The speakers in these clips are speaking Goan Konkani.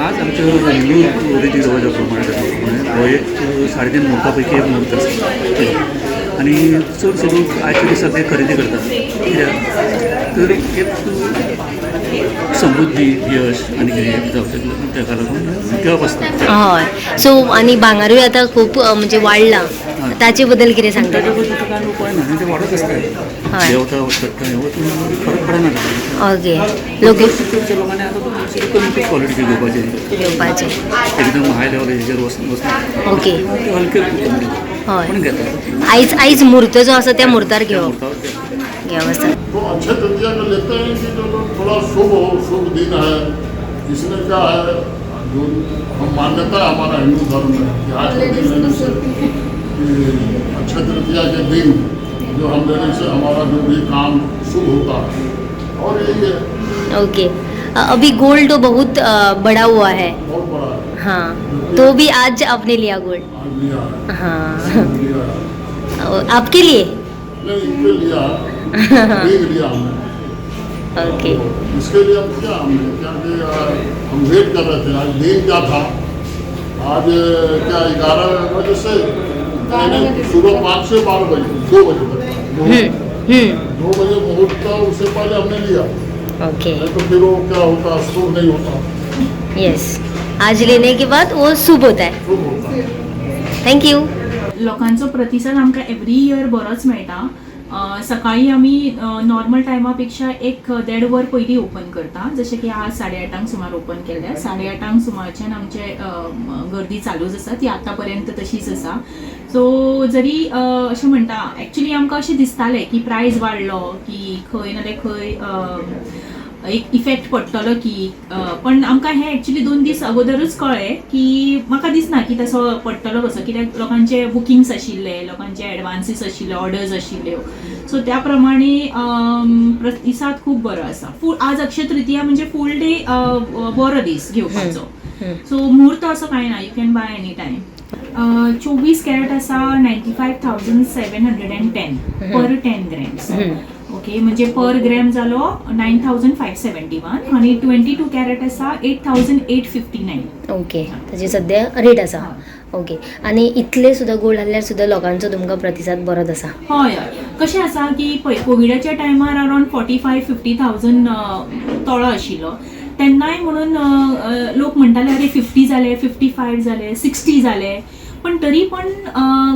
आज आमच्या हिंदू रिती रिवाजा प्रमाणे, धर्मा प्रमाणे हो एक 3.5 मुहूर्ता पैकी एक मुहूर्त आसा आनी चडशे लोक आयच्या दिसा ते खरेदी करतात. कित्याक तर एक समृद्धी, यश आनी कितें जावचें, ताका लागून घेवप आसता. हय, सो आनी भांगारूय आतां खूब म्हणजे वाडलां, ताचे बद्दल कितें सांगता? ताच्या बद्दल कांय उपाय ना, ते वाडत आसता. देंवता, चडटा, हो फरक पडना ताका. ओके, लोक चडशे लोकांनी आतां चडशे कमी क्वॉलिटीचे घेवपाचे. घेवपाचे. एकदम हाय लेवलाचेर वचना वचना. ते हलके पण घेतात. आयज म्हूर्त जो आसा, त्या म्हूर्तार घेवप. त्या मुहूर्तावर. घेवप आसा. तो अक्षय तृतीया को लेते हैं कि जो लोग थोड़ा शुभ हो, शुभ दिन है। इसमें क्या है, जो हम मान्यता है हमारा हिंदू धर्म में कि आज के दिन लेने से, कि अक्षय तृतीया के दिन जो हम लेने से हमारा जो भी काम शुभ होता है और यही है। ओके, अभी गोल्ड तो बहुत बढ़ा हुआ है। बहुत बड़ा है। हाँ, तो भी आज आपने लिया गोल्ड? आज लिया है। लिया है। आपके लिए? नहीं, इनके लिया है, रिंग लिया हमने। तो इसके लिए अब क्या हमने क्या कि हम वेट कर रहे थे। आज दिन क्या था? आज क्या 11 बजे से, नहीं, नहीं, सुबह 5 से 12 बजे, 2 बजे तक मुहूर्त। 2 बजे मुहूर्त था, उससे पहले हमने लिया। नहीं तो फिर वो क्या होता, शुभ नहीं होता। यस, आज लेने के बाद वो शुभ होता है। शुभ होता है। Thank you. लोकांचो प्रतिसाद आमकां एवरी इयर बरोच मेळटा. सकाळी आमी नॉर्मल टायमा पेक्षा एक देड वर पयलीं ओपन करता, जशें की आज 8:30 सुमार ओपन केल्लें. 8:30 सुमारच्यान आमचे गर्दी चालूच आसा, ती आतां पर्यंत तशीच आसा. सो जरी अशें म्हणटा, एक्चुली आमकां अशें दिसतालें की प्रायस वाडलो की खंय नाल्यार खंय एक इफेक्ट पडटलो की पण आमकां हें एक्चुली 2 दीस अगोदरूच कळ्ळें की म्हाका दिसना की तसो पडटलो कसो, कित्याक लोकांचे बुकिंग्स आशिल्ले, लोकांचे एडवान्सीस आशिल्ले, ऑर्डर्स आशिल्ल्यो. सो त्या प्रमाणे प्रतिसाद खूब बरो आसा. फूल आज अक्षय तृतीया म्हणजे फूल डे बरो दीस घेवपाचो. सो मुहूर्त असो कांय ना, you can buy any time. 24 carat आसा 95,710 per 10 grams. Okay, म्हणजे पर ग्रॅम जालो 9571 आणि 22 कॅरेट आसा 8859. ओके, ताची सद्या रेट आसा. ओके, आनी इतले सुद्दां गोल्ड आहल्यार सुद्दां लोकांचो तुमकां प्रतिसाद बरोच आसा. हय हय कशें आसा की पळय, कोविडाच्या टायमार अरावंड 45-50 थावजंड तोळो आशिल्लो. तेन्नाय म्हणून अ, अ, लोक म्हणटाले, अरे, 50 जाले, 55 जाले, 60 जाले, पण तरी पण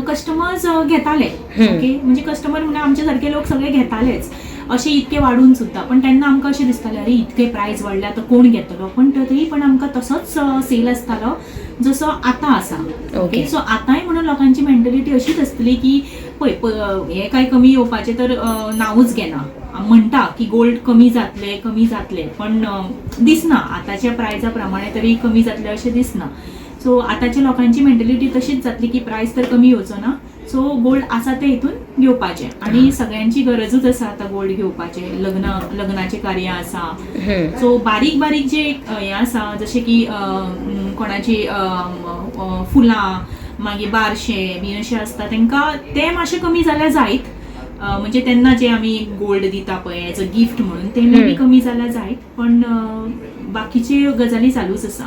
कस्टमर्स घेताले. ओके, म्हणजे कस्टमर म्हणजे आमचे सारखे लोक सगळे घेतालेच अशे इतके वाडून सुद्दां. पण तेन्ना आमकां अशें दिसतालें, अरे, इतके प्रायस वाडले, आतां कोण घेतलो? पण तरी पण आमकां तसोच सेल आसतालो जसो आतां आसा. सो आतांय म्हणून लोकांची मेंटलिटी अशीच आसतली की पळय, हे काय कमी येवपाचें तर नांवूच घेना. म्हणटा की गोल्ड कमी जातले, कमी जातले, पण दिसना. आतांच्या प्रायजा प्रमाणे तरी कमी जातले अशें दिसना. सो आतांच्या लोकांची मेंटलिटी तशीच जातली की प्रायस तर कमी येवचो ना, सो गोल्ड आसा ते हितून घेवपाचें. आनी सगळ्यांची गरजूच आसा आतां गोल्ड घेवपाचें. लग्नाचें कार्य आसा. सो बारीक बारीक जे हे आसा, जशें की कोणाची अ, अ, फुलां, मागीर बारशे बी अशें आसता, तांकां ते मातशें कमी जाल्यार जायत. म्हणजे तेन्ना जे आमी गोल्ड दिता पळय एज अ गिफ्ट म्हणून, ते मे बी कमी जाल्यार जायत, पण बाकीच्यो गजाली चालूच आसा.